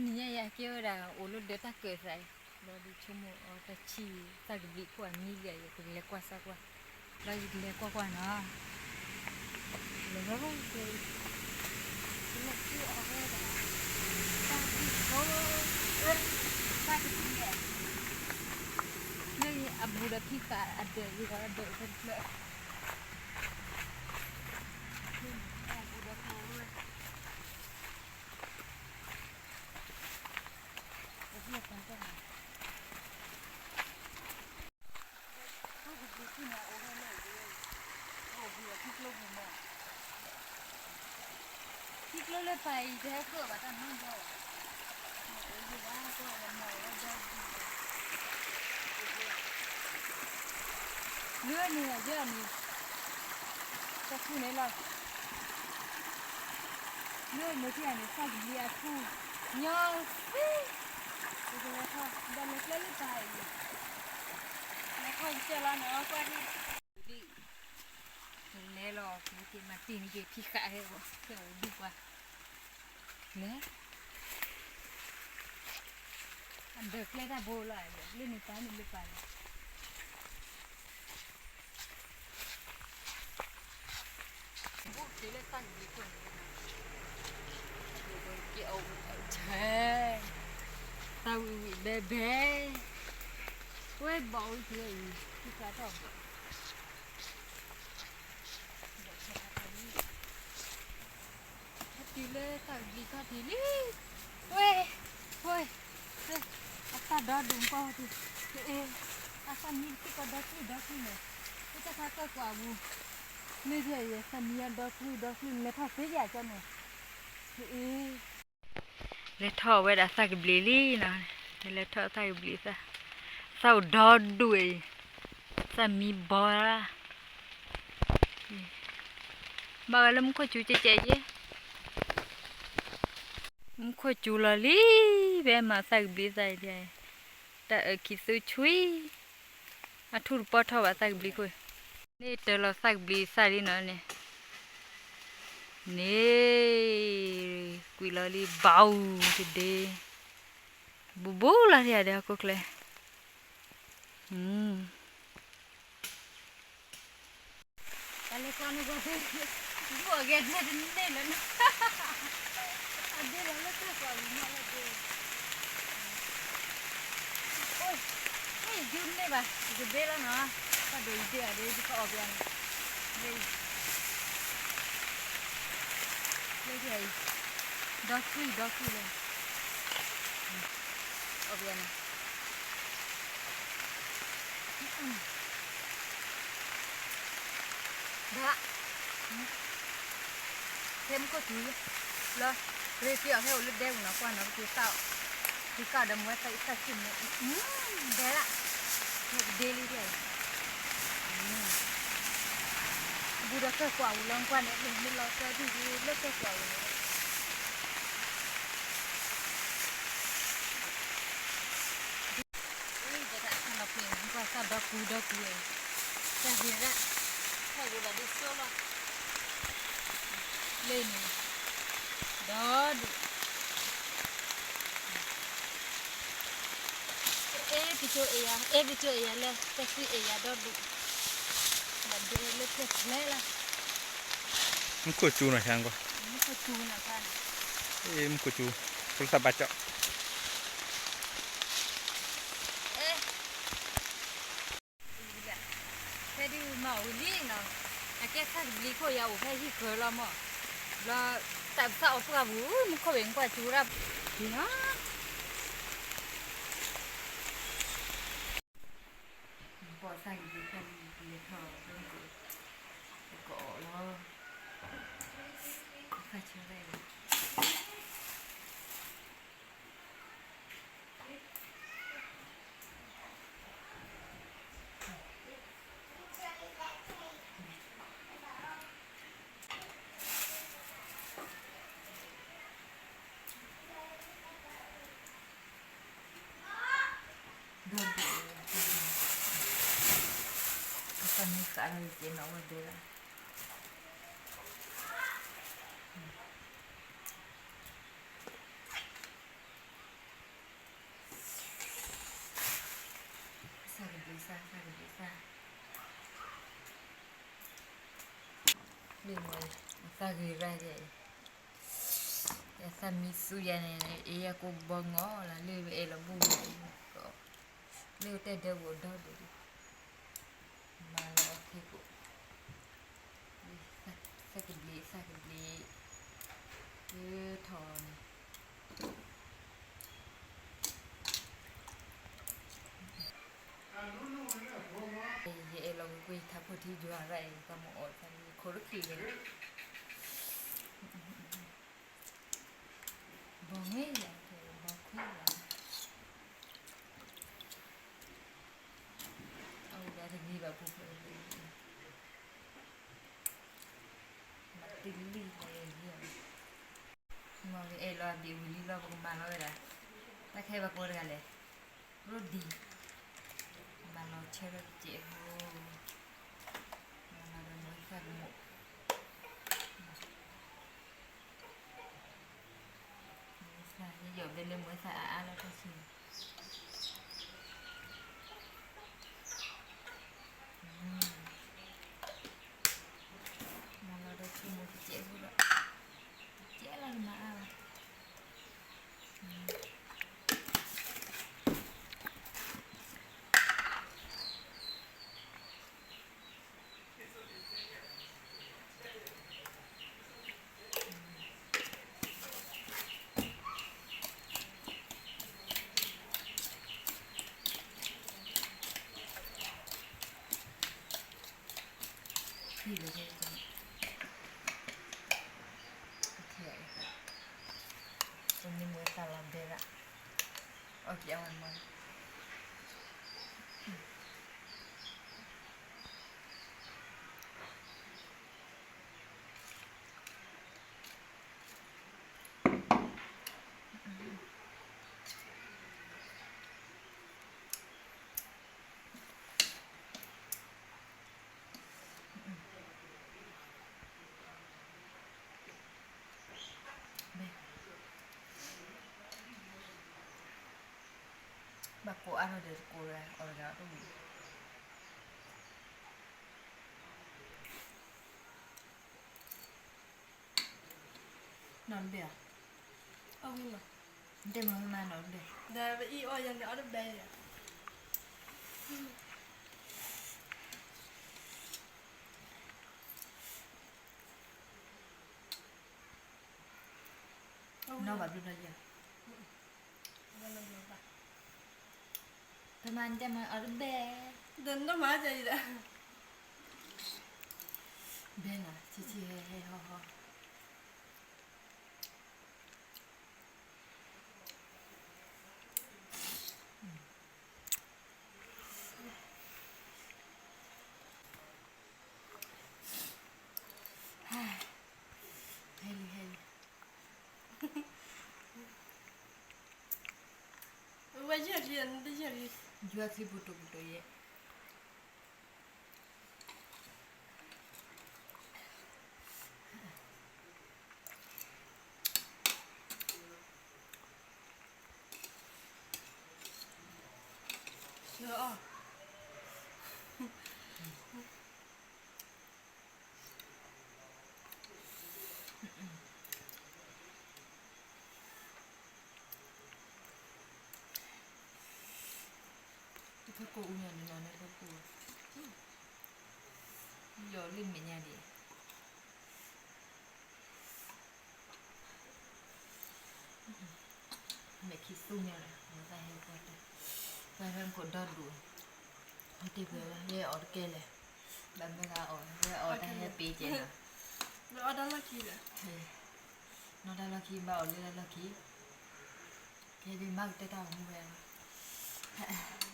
နံၤညါယကဲဝဲဒၣ်အိၣ်လၢဒၢးတၢ်ကၢၢ်သးအံၤ, ဘျီဒုးဆိကမိၣ်အီၤတၢ်ဆံၣ်သၣ်ကဘျံးခိၣ်အမံလံယဲ ယကလဲၤကွၢ်စၢ်ကွၢ်, ဘျီယကလဲၤကွၢ်ကွၢ်နီၤ, လဲၤလီၤ, လဲၤကွၢ်အီၤဝဲဒၣ်, တၢ်ကဘျံး, တၢ်ကဘျံးယဲ, မ့ၢ်အဘူးဒီးခံဃာ်အဒၢးဂ့ၤဒီးအဒၢးအိၣ်ဖဲတဖျၢၣ်, အဘူးဒီးကျိၤဝဲ ထံကျိလၢပာ်အံၤ တဟဲဃုာ်ဘၣ်တၢ်နီတဘျီဘၣ်, လၢန့ၣ်ယဲန့ၣ်, တၢ်ခူန့ၣ်လီၤ, လၢန့ၣ်ထံၣ်န့ၣ် သၣ်ကဘျံးအထူ, ညီသံ, ပကလဲၤထီၣ် ဒီးလဲၤကျဲလၢပာ်အံၤ, လဲၤထီၣ်ကစၢၢ်လီၤနီၤ ကွၢ်ထံၣ်, လဲၤလီၤ မ့ၢ်က့ၤမၤတံၢ်မ့ၢ်က့ၤ ဖံးဃာ်ဟဲဂီၤ ဖဲအိၣ်ဒူၣ်ပှၤ, လဲၤ အဒၢးကျဲတၢ်ဘိလီၤ, လၢန့ၣ်ပာ်န့ၣ်လၢပာ်လီၤ, ဘူးက့ၤလၢသၣ်ကဘျံးခိၣ်န့ၣ်, သၣ်ဝံၣ်ဝံၣ်ဘဲဘဲ, ဝဲဘီၣ်ဝံၤက့ၤအံၤ ဖံးဃာ်ထီၣ် ဟဲတုၤလၢသၣ်ကဘျံးခီၣ်ထံးလံ, ဝဲ, ဝဲ, အသၣ်ဒီဒူၣ်ကွၢ်ထံး, အ့, အသၣ်မံသံကွၢ်ဒီကွံာ်ဒီကွံာ်န့ၣ်, လၢတၢ်ခါကၢၢ်ကွၢ်အပူၤ, မ့ၢ်ယဲယဲသၣ်မံအဒီကွံာ်ဒီကွံာ် လဲၤထီၣ်သ့ယၤကၠီန့ၣ်, အ့ လဲၤထီၣ်ဝဲဒၣ်သၣ်ကဘျံးလံနီၤ, လဲၤထီၣ်သၣ်ကဘျံးသၣ်, သၣ်အိၣ်ဒီဒူၣ်အံၤ, သၣ်မံဘီလၢ်, ဘၣ်ဝဲလၢမူခိၣ်စူၤကဲကဲယဲ, မူခိၣ်စူၤလီၤလံ, ဖဲမၤသၣ်ကဘျံးသၣ်အံၤ, တၢ်အၢၣ်ခံးသူဆွံ, အထူၣ်တပီၢ်ထီၣ်ဘၣ်သၣ်ကဘျံးခိၣ်, န့ၣ်တၢ်လီၤသၣ်ကဘျံးသၣ်လံနီၤန့ၣ်, န့ၣ်, ကွံာ်လီၤလံဘၣ်အူတဒ့, ဘူးဘူးလီၤဒ်ယၤဒီးဟီၣ်ခိၣ်ချၢ, တၢ်လဲၤကွၢ်န့ၣ်ကွၢ်သ့, ယူၤအဂဲၤန့ၣ်တန့ၢ်လၢၤနီၤ, အဒ့လီၤလၢကၢၢ်ကွၢ်ဝံၤမးလၢဒ့, အိၣ်, မ့ၢ်ယူၤန့ၢ်ဘၣ် ယကဘ့လီၤနီၤ, တၢ်ဒိးယဒ့အီၤဒ့ ယကအီၣ်ဘၣ်နီၤ, လၢ လၢယအံၤ, ဒီကွံာ်ဒီကွံာ်လၢ အီၣ်ဘၣ်နီၤ, ဘၣ်, ဖဲမူခိၣ်စူၤ, လီၤ, ရ့တ့ၢ်အီၤဖဲအိၣ်လၢဒဲပူၤနီၤ ကွၢ်နီၤ ပက့ၤကၣ်အီၤ, က့ၤကၣ်ဒီးမ့ၢ်ဝဲသၣ်အံၤသၣ်စံၣ်မ့ၢ်, ဒဲလၢ, မ့ၢ်ကဒ့လံဒ်အံၤ, ဘူးဒီးကၢၢ်ကွၢ်ဝံၤလီၤ ကွၢ်န့ၣ် မ့ၢ်လီၤကၢၢ်ဒ်လၢကၢၢ်ကွၢ်ဝံၤန့ၣ် အံၤ ပတၢ်ဆၣ်လီၤဖဲ ကွၢ်စၢ်ဒီကူဒီကူအံၤ, တၢ်ဂ့ၤဒၣ်, တၢ်ဂ့ၤဘၣ်ဒ်သိးလီၤ, လၢန့ၣ်, ဒီဒူၣ်, အဲၣ်ပကၠိအဲၣ်ယၤ, အဲၣ်ပကၠိအဲၣ်ယၤလဲၣ်, တၢ်သံအဲၣ်ယၤဒီဒူၣ်, ဘၣ်ဒိလၢဖျၢၣ်ဖျဲလီၤ, မူခိၣ်စူၤနီၤဆါကွၢ်, မူခိၣ်စူၤနီၤဆါန့ၣ်, မူခိၣ်စူၤ, ဖိသၣ်ဘၣ်ကၠီ, အဲ ဖဲဒုးမၤအီၣ်ဝံၤလံနီၤ, အကဲသၣ်ကဘျံးခိၣ်ယၤအိၣ်ဖဲဟံၣ်ဃၢၤလီၤမး, ဘျီ, တၢ်ပသၣ်အီၣ်ပှၢ်ပူၤ မူခိၣ်ဝဲၢ်ကွၢ်စူၤရၣ်, နီၤ ဘီၣ်သၣ်ကဘျံးသၣ်လံ ပလဲၤထီၣ်လၢမူခိၣ်, ပကအီၣ်လီၤ, သၣ်ဆၢသၣ်အံၤ ဒီဒူၣ်, တၢ်မ့ၢ်ဃးဒီးယကဲနီၣ်ဝဲဒၢလီၤ. သၣ်ကဒံသၣ်, လၢမ့ၢ်အသၣ်ဂ့ၤရၣ်ဒဲး, အသၣ်မံသူယၤန့ၣ် အ့ယဲကိးဘီငီလၢ လၢဝဲအဲၣ်လီၤဘူၣ်ဝဲ, လၢတဲဒၢဝဲဒီဒူၣ်, မၤလီၤအီၤခ့ကိး, သၣ်ကဘျံး သၣ်ကဘျံး, လၢထီၣ်န့ၣ် ယအဲၣ်လီၤကွံာ်ထးခိၣ်ထံယွၤရၣ်အံၤ ကမၤအီၣ်တၢ်လၢခိၣ်တချုးဝဲ, ဘီမ့ၢ်ယၤ ဘီခွံယၤ, အဝဲဒၣ်တဂ့ၤဘၣ်ပူၤဖျဲး, မၤတလံၣ်လၢယဂ့ၤ, မ့ၢ်ဝဲအဲၣ်လီၤအဘ့ၣ်ဝံၤလံလီၤ ပကမၤလီၤဝဲဒၣ်, တၢ်ခဲဘၣ်ကိးတဂၤလဲၣ်, ရိဒံ, မၤလီၤဆၢထၢၣ်တစဲးဖိ, မၤလီၤဒီးမ့ၢ်သၣ်ကမိၣ် မ့ၢ်သၣ် ယယီၣ်ဘဲလၢမ့ၢ်သၣ်အါအါလီၤတၢ်ဆံ, မၤလီၤဒီးဆိကမိၣ်တစဲးဖိဒီး, တစဲးလီၤနမၤအါဘၣ်. ဘၣ်ကိးအါထီၣ်ဒီးတကိးတဂၤ အီၣ်တဂၤအီၣ်တဝံၤ နီၢ်တဘ့ၣ်ဧါ, အဝံၤလီၤ, တဲမၤမၤနီၢ်တဘ့ၣ်, ဒီးပအံၤအီၣ်ယၤန့ၣ်အီၣ်တဘ့ၣ်ဧါ, နီၢ်ဘၣ်ဘျီဘျီယၤ, တမၤတဲမၤအီၣ်တဘ့ၣ်, ဒီးနီၢ်မၤယၤအံၤဒီး, ဘဲနၤ ဆံးဆံးဟဲဟဲဟီဟီ ဟဲလံ ဟဲလံ, ဝဲယဲၢ်လံ နတယဲၢ်လံ, ယွၤချံပူၤတိၤပူၤတိၤယဲၢ် ဆှၢအီၣ်, ဖဲကိၣ်အူညါန့ၣ်နီၤန့ၣ်ဖဲကိၣ်, ယီၤလၢမဲာ်ညါဒံး မဲာ်ခံသူညါလီၤ တၢ်ဟဲကီတၢ်, တၢ်ဟဲကိးဒီဒူၣ်, တ့ၢ်ပှဲၤဝဲ ယဲအီၣ်တကဲလဲၣ်, ဘၣ်မ့ၢ်ဂၤအီၣ် ဝဲအီၣ်တၢ်ဟဲပ့ၤကဲနီၤ, အီၣ်တၢ်လီၢ်ခံ, နီၢ်တၢ်လီၢ်ခံ ဘၣ်အီၣ်လၢတၢ်လီၢ်ခံ, ကဲဒ်မ့ၢ်ကတၢၢ်တၢ်အိၣ်မူဝဲလီၤ,